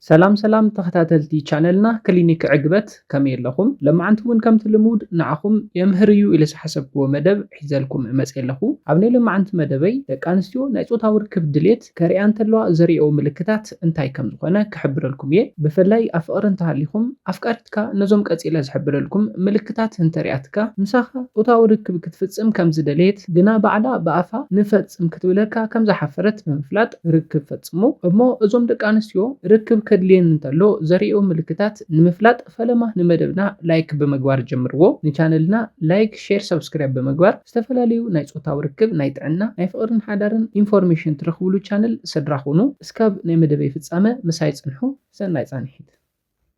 ሰላም ሰላም ተኸታተልቲ ቻነልና ክሊኒክ ዕግበት፣ ከመይ ኣለኹም? ለማዓንቲ እውን ከምቲ ልሙድ ንዓኹም የምህር እዩ ኢለ ዝሓሰብክዎ መደብ ሒዘልኩም እመጽእ ኣለኹ። ኣብ ናይ ለማዓንቲ መደበይ ደቂ ኣንስትዮ ናይ ጾታዊ ርክብ ድሌት ከርእያ እንተለዋ ዘርእየኦ ምልክታት እንታይ ከም ዝኾነ ክሕብረልኩም እየ። ብፍላይ ኣብ ፍቕሪ እንተሃሊኹም ኣፍቃሪትካ ነዞም ቀጺለ ዝሕብረልኩም ምልክታት እንተሪኣትካ ምሳኻ ጾታዊ ርክብ ክትፍጽም ከም ዝደለየት ግና ባዕላ ብኣፋ ንፈጽም ክትብለካ ከም ዝሓፈረት ብምፍላጥ ርክብ ፈጽሙ። እሞ እዞም ደቂ ኣንስትዮ ርክብ ከድልየን እንተሎ ዘርእዮ ምልክታት ንምፍላጥ ፈለማ ንመደብና ላይክ ብምግባር ጀምርዎ። ንቻነልና ላይክ፣ ሼር፣ ሰብስክራይብ ብምግባር ዝተፈላለዩ ናይ ጾታዊ ርክብ፣ ናይ ጥዕና፣ ናይ ፍቕርን ሓዳርን ኢንፎርሜሽን ትረኽብሉ ቻነል ስድራ ኩኑ። እስካብ ናይ መደበይ ፍጻመ ምሳይ ጽንሑ። ሰናይ ጻንሒት።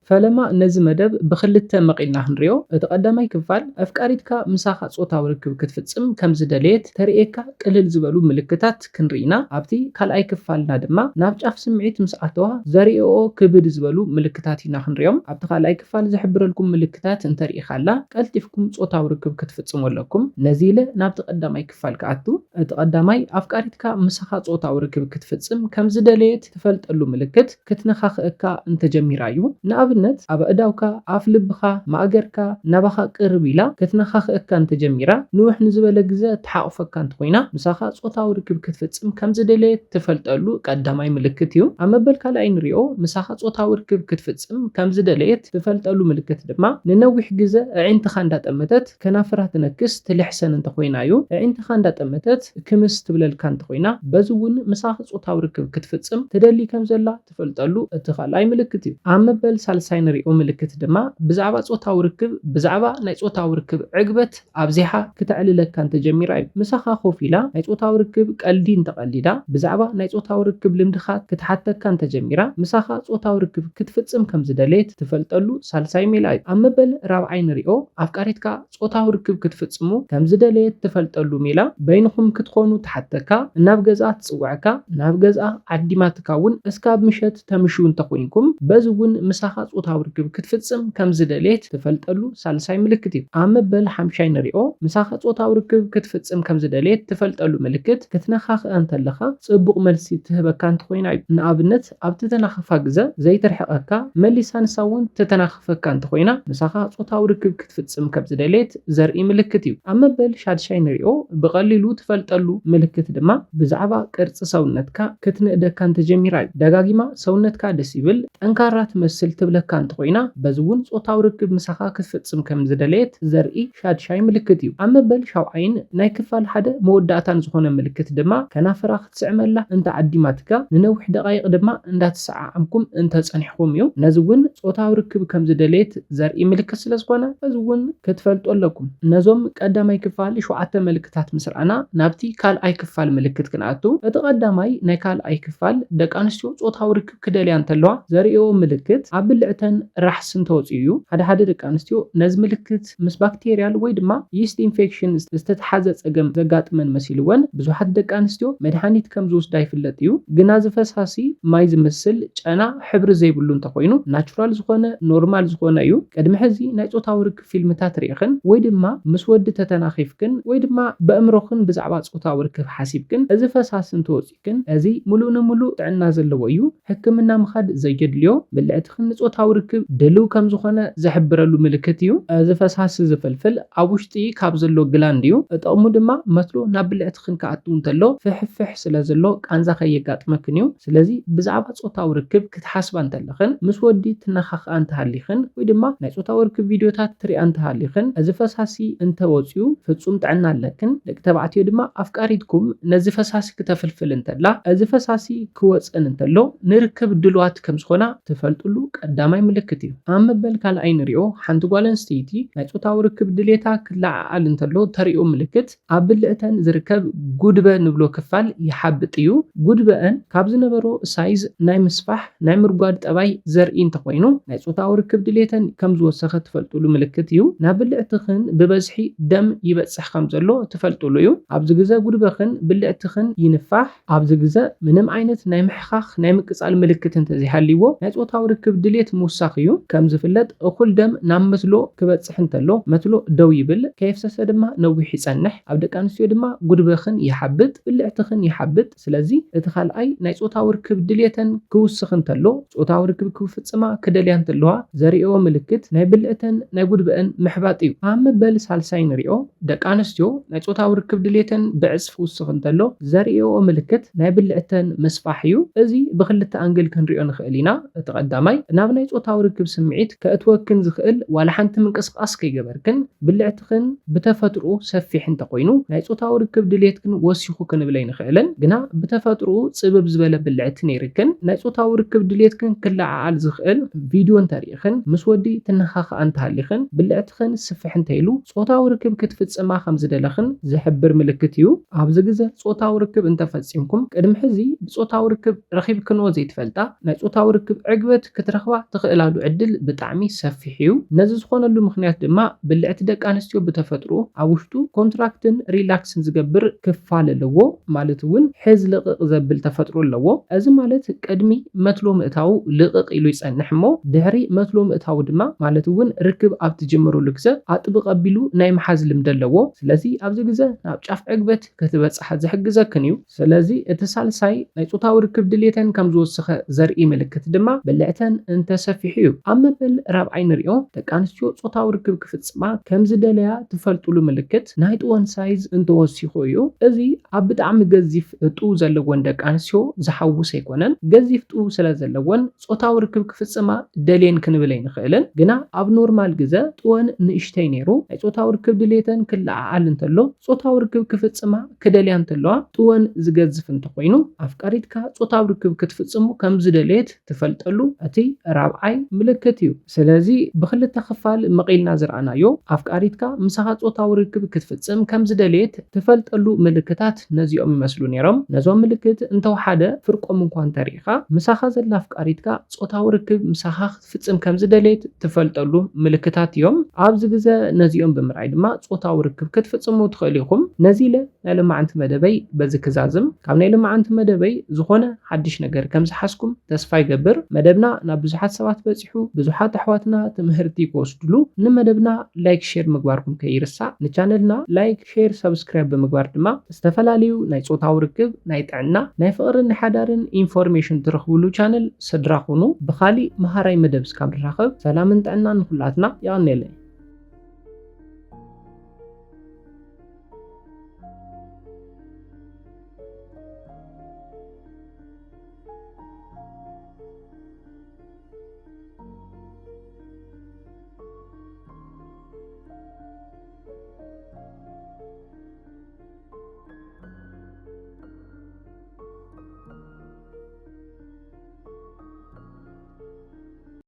ፈለማ ነዚ መደብ ብኽልተ መቒልና ክንሪኦ። እቲ ቀዳማይ ክፋል ኣፍቃሪትካ ምሳኻ ጾታዊ ርክብ ክትፍጽም ከም ዝደለየት ተርእየካ ቅልል ዝበሉ ምልክታት ክንርኢ ኢና። ኣብቲ ካልኣይ ክፋልና ድማ ናብ ጫፍ ስምዒት ምስ ኣተዋ ዘርእኦ ክብድ ዝበሉ ምልክታት ኢና ክንሪኦም። ኣብቲ ካልኣይ ክፋል ዝሕብረልኩም ምልክታት እንተሪኢኻላ ቀልጢፍኩም ጾታዊ ርክብ ክትፍጽሙ ኣለኩም። ነዚ ኢለ ናብቲ ቀዳማይ ክፋል ክኣቱ። እቲ ቀዳማይ ኣፍቃሪትካ ምሳኻ ጾታዊ ርክብ ክትፍጽም ከም ዝደለየት ትፈልጠሉ ምልክት ክትነኻኽእካ እንተጀሚራ እዩ። ንኣብነት ኣብ ኣእዳውካ፣ ኣፍ ልብኻ፣ ማእገርካ፣ ናባኻ ቅርብ ኢላ ክትነኻኽእካ እንተጀሚራ፣ ንውሕ ንዝበለ ግዘ ትሓቑፈካ እንተኾይና ምሳኻ ጾታዊ ርክብ ክትፍጽም ከም ዝደለየት ትፈልጠሉ ቀዳማይ ምልክት እዩ። ኣብ መበል ካልኣይ ንሪኦ ምሳኻ ጾታዊ ርክብ ክትፍጽም ከም ዝደለየት ትፈልጠሉ ምልክት ድማ ንነዊሕ ግዘ ኣዒንትኻ እንዳጠመተት ከናፍራ ትነክስ ትልሕሰን እንተኾይና እዩ። ኣዒንትኻ እንዳጠመተት ክምስ ትብለልካ እንተኾይና በዚ እውን ምሳኻ ጾታዊ ርክብ ክትፍጽም ትደሊ ከም ዘላ ትፈልጠሉ እቲ ካልኣይ ምልክት እዩ። ኣብ መበል ሳልሳይ ንሪኦ ምልክት ድማ ብዛዕባ ጾታዊ ርክብ፣ ብዛዕባ ናይ ጾታዊ ርክብ ዕግበት ኣብዚሓ ክተዕልለካ እንተጀሚራ እዩ። ምሳኻ ኮፍ ኢላ ናይ ጾታዊ ርክብ ቀልዲ እንተቐሊዳ፣ ብዛዕባ ናይ ጾታዊ ርክብ ልምድኻ ክትሓተካ እንተጀሚራ፣ ምሳኻ ጾታዊ ርክብ ክትፍጽም ከም ዝደለየት ትፈልጠሉ ሳልሳይ ሜላ እዩ። ኣብ መበል ራብዓይ ንሪኦ ኣፍቃሪትካ ጾታዊ ርክብ ክትፍጽሙ ከም ዝደለየት ትፈልጠሉ ሜላ በይንኹም ክትኾኑ ትሓተካ፣ ናብ ገዝኣ ትጽውዐካ፣ ናብ ገዝኣ ዓዲማትካ እውን እስካብ ምሸት ተምሽው እንተኾይንኩም በዚ እውን ምሳኻ ጾታዊ ርክብ ክትፍጽም ከም ዝደለየት ትፈልጠሉ ሳልሳይ ምልክት እዩ። ኣብ መበል ሓምሻይ ንሪኦ ምሳኻ ጾታዊ ርክብ ክትፍጽም ከም ዝደለየት ትፈልጠሉ ምልክት ክትነኻኽኣ እንተለኻ ጽቡቕ መልሲ ትህበካ እንተኾይና እዩ። ንኣብነት ኣብ ትተናኸፋ ግዘ ዘይትርሕቐካ መሊሳ ንሳ እውን ትተናኸፈካ እንተኾይና ምሳኻ ጾታዊ ርክብ ክትፍጽም ከም ዝደለየት ዘርኢ ምልክት እዩ። ኣብ መበል ሻድሻይ ንሪኦ ብቐሊሉ ትፈልጠሉ ምልክት ድማ ብዛዕባ ቅርጺ ሰውነትካ ክትንእደካ እንተጀሚራ እዩ። ደጋጊማ ሰውነትካ ደስ ይብል፣ ጠንካራ ትመስል ትብለካ እንተኾይና በዚ እውን ጾታዊ ርክብ ምሳኻ ክትፍጽም ከም ዝደለየት ዘርኢ ሻድሻይ ምልክት እዩ። ኣብ መበል ሻውዓይን ናይ ክፋል ሓደ መወዳእታን ዝኾነ ምልክት ድማ ከናፍራ ክትስዕመላ እንተ ዓዲማትካ ንነዊሕ ደቓይቕ ድማ እንዳተሰዓዓምኩም እንተ ጸኒሕኩም እዩ። ነዚ እውን ጾታዊ ርክብ ከም ዝደለየት ዘርኢ ምልክት ስለ ዝኾነ እዚ እውን ክትፈልጡ ኣለኩም። ነዞም ቀዳማይ ክፋል ሸውዓተ ምልክታት ምስ ረኣና ናብቲ ካልኣይ ክፋል ምልክት ክንኣቱ። እቲ ቀዳማይ ናይ ካልኣይ ክፋል ደቂ ኣንስትዮ ጾታዊ ርክብ ክደልያ እንተለዋ ዘርእዮ ምልክት ኣብ ብልዕተን ራሕሲ እንተወፅኡ እዩ። ሓደ ሓደ ደቂ ኣንስትዮ ነዚ ምልክት ምስ ባክቴርያል ወይ ድማ ይስት ኢንፌክሽን ዝተተሓዘ ፀገም ዘጋጥመን መሲልወን ብዙሓት ደቂ ኣንስትዮ መድሃኒት ከም ዝወስዳ ይፍለጥ እዩ። ግና እዚ ፈሳሲ ማይ ዝመስል ጨና ሕብሪ ዘይብሉ እንተኾይኑ ናቹራል ዝኾነ ኖርማል ዝኾነ እዩ። ቅድሚ ሕዚ ናይ ጾታዊ ርክብ ፊልምታት ርኢኽን ወይ ድማ ምስ ወዲ ተተናኺፍክን ወይ ድማ በእምሮኽን ብዛዕባ ጾታዊ ርክብ ሓሲብክን እዚ ፈሳሲ እንተወፂኡክን እዚ ሙሉእ ንሙሉእ ጥዕና ዘለዎ እዩ። ሕክምና ምኻድ ዘየድልዮ ብልዕትኽን ንጾታዊ ርክብ ድልው ከም ዝኾነ ዝሕብረሉ ምልክት እዩ። እዚ ፈሳሲ ዝፍልፍል ኣብ ውሽጢ ካብ ዘሎ ግላንድ እዩ። ጥቕሙ ድማ መትሎ ናብ ብልዕትኽን ክኣቱ እንተሎ ፍሕፍሕ ስለ ዘሎ ቃንዛ ከየጋጥመክን እዩ። ስለዚ ብዛዕባ ጾታዊ ርክብ ክትሓስባ እንተለኽን ምስ ወዲ ትነኻኽኣ እንተሃሊኽን ወይ ድማ ናይ ጾታዊ ርክብ ቪድዮታት ትሪኣ እንተሃሊኽን እዚ ፈሳሲ እንተወፅዩ ፍጹም ጥዕና ኣለክን። ደቂ ተባዕትዮ ድማ ኣፍቃሪትኩም ነዚ ፈሳሲ ክተፍልፍል እንተላ እዚ ፈሳሲ ክወፀን እንተሎ ንርክብ ድልዋት ከም ዝኾና ትፈልጥሉ ቀዳማይ ምልክት እዩ። ኣብ መበል ካልኣይ ንሪኦ ሓንቲ ጓል ኣንስተይቲ ናይ ጾታዊ ርክብ ድሌታ ክለዓዓል እንተሎ ተሪኦ ምልክት ኣብ ብልዕተን ዝርከብ ጉድበ ንብሎ ክፋል ይሓብጥ እዩ። ጉድበአን ካብ ዝነበሮ ሳይዝ ናይ ምስፋሕ ናይ ምርጓድ ጠባይ ዘርኢ እንተኾይኑ ናይ ጾታዊ ርክብ ድሌተን ከም ዝወሰኸ ትፈልጥሉ ምልክት እዩ። ናብ ብልዕትኽን ብበዝሒ ደም ይበጽሕ ከም ዘሎ ትፈልጥሉ እዩ። ኣብዚ ግዘ ጉድበኽን ብልዕትኽን ይንፋሕ። ኣብዚ ግዘ ምንም ዓይነት ናይ ምሕኻኽ ናይ ምቅጻል ምልክት እንተዘይሃልይዎ ናይ ጾታዊ ርክብ ድሌት ምውሳኽ እዩ። ከም ዝፍለጥ እኹል ደም ናብ መትሎ ክበጽሕ እንተሎ መትሎ ደው ይብል፣ ከየፍሰሰ ድማ ነዊሕ ይጸንሕ። ኣብ ደቂ ኣንስትዮ ድማ ጉድበኽን ይሓብጥ፣ ብልዕትኽን ይሓብጥ። ስለዚ እቲ ካልኣይ ናይ ጾታዊ ርክብ ድልየተን ክውስኽ እንተሎ፣ ጾታዊ ርክብ ክፍጽማ ክደልያ እንተለዋ ዘርእዮ ምልክት ናይ ብልዕተን ናይ ጉድበአን ምሕባጥ እዩ። ኣብ መበል ሳልሳይ ንሪኦ፣ ደቂ ኣንስትዮ ናይ ጾታዊ ርክብ ድልየተን ብዕጽፊ ክውስኽ እንተሎ ዘርእዮ ምልክት ናይ ብልዕተን ምስፋሕ እዩ። እዚ ብክልተ ኣንግል ክንሪኦ ንኽእል ኢና። እቲ ቀዳማይ ናብ ናይ ጾታዊ ርክብ ስምዒት ከእትወክን ዝኽእል ዋላ ሓንቲ ምንቅስቃስ ከይገበርክን ብልዕትኽን ብተፈጥሮ ሰፊሕ እንተኾይኑ ናይ ጾታዊ ርክብ ድልየትክን ወሲኹ ክንብል ኣይንኽእልን። ግና ብተፈጥሮ ጽብብ ዝበለ ብልዕቲ ነይርክን ናይ ጾታዊ ርክብ ድልየትክን ክለዓዓል ዝኽእል ቪድዮ እንተሪእኽን ምስ ወዲ ትነኻኽኣ እንተሃሊኽን ብልዕትኽን ስፍሕ እንተኢሉ ጾታዊ ርክብ ክትፍጽማ ከም ዝደለኽን ዝሕብር ምልክት እዩ። ኣብዚ ግዘ ጾታዊ ርክብ እንተፈጺምኩም ቅድሚ ሕዚ ብጾታዊ ርክብ ረኺብክንዎ ዘይትፈልጣ ናይ ጾታዊ ርክብ ዕግበት ክትረኽባ ትኽእላሉ ዕድል ብጣዕሚ ሰፊሕ እዩ። ነዚ ዝኾነሉ ምኽንያት ድማ ብልዕቲ ደቂ ኣንስትዮ ብተፈጥሮ ኣብ ውሽጡ ኮንትራክትን ሪላክስን ዝገብር ክፋል ኣለዎ። ማለት እውን ሕዝ ልቕቕ ዘብል ተፈጥሮ ኣለዎ። እዚ ማለት ቅድሚ መትሎ ምእታዉ ልቕቕ ኢሉ ይጸንሕ እሞ ድሕሪ መትሎ ምእታዉ ድማ ማለት እውን ርክብ ኣብ ትጅምሩሉ ግዘ ኣጥብቕ ኣቢሉ ናይ ምሓዝ ልምዲ ኣለዎ። ስለዚ ኣብዚ ግዘ ናብ ጫፍ ዕግበት ክትበጽሓ ዝሕግዘክን እዩ። ስለዚ እቲ ሳልሳይ ናይ ጾታዊ ርክብ ድሌተን ከም ዝወሰኸ ዘርኢ ምልክት ድማ ብልዕተን እንተሰፊሑ እዩ። ኣብ መበል ራብዓይ ንሪኦ ደቂ ኣንስትዮ ጾታዊ ርክብ ክፍጽማ ከም ዝደለያ ትፈልጡሉ ምልክት ናይ ጥወን ሳይዝ እንተወሲኹ እዩ። እዚ ኣብ ብጣዕሚ ገዚፍ ጡብ ዘለወን ደቂ ኣንስትዮ ዝሓውስ ኣይኮነን። ገዚፍ ጡብ ስለ ዘለወን ጾታዊ ርክብ ክፍጽማ ደልየን ክንብል ኣይንኽእልን። ግና ኣብ ኖርማል ግዘ ጥወን ንእሽተይ ነይሩ ናይ ጾታዊ ርክብ ድሌተን ክለዓዓል እንተሎ ጾታዊ ርክብ ክፍጽማ ክደልያ እንተለዋ ጥወን ዝገዝፍ እንተኾይኑ ኣፍቃሪትካ ጾታዊ ርክብ ክትፍጽሙ ከም ዝደለየት ትፈልጠሉ እቲ ራብዓይ ምልክት እዩ። ስለዚ ብክልተ ክፋል መቒልና ዝረኣናዮ ኣፍቃሪትካ ምሳኻ ጾታዊ ርክብ ክትፍጽም ከም ዝደለየት ትፈልጠሉ ምልክታት ነዚኦም ይመስሉ ነይሮም። ነዞም ምልክት እንተወሓደ ፍርቆም እንኳ እንተሪኢኻ ምሳኻ ዘላ ኣፍቃሪትካ ጾታዊ ርክብ ምሳኻ ክትፍጽም ከም ዝደለየት ትፈልጠሉ ምልክታት እዮም። ኣብዚ ግዘ ነዚኦም ብምርኣይ ድማ ጾታዊ ርክብ ክትፍጽሙ ትኽእሉ ኢኹም። ነዚ ኢለ ናይ ሎማዓንቲ መደበይ በዚ ክዛዝም። ካብ ናይ ሎማዓንቲ መደበይ ዝኾነ ሓድሽ ነገር ከም ዝሓዝኩም ተስፋ ይገብር። መደብና ናብ ብዙሓት ሰባት በጺሑ፣ ብዙሓት ኣሕዋትና ትምህርቲ ክወስድሉ ንመደብና ላይክ ሼር ምግባርኩም ከይርሳዕ። ንቻነልና ላይክ ሼር ሰብስክራይብ ብምግባር ድማ ዝተፈላለዩ ናይ ጾታዊ ርክብ፣ ናይ ጥዕና፣ ናይ ፍቕርን ናይ ሓዳርን ኢንፎርሜሽን ትረኽብሉ ቻነል ስድራ ኩኑ። ብኻሊእ መሃራይ መደብ እስካብ ንራኸብ ሰላምን ጥዕናን ንኹላትና። የቐንየለይ።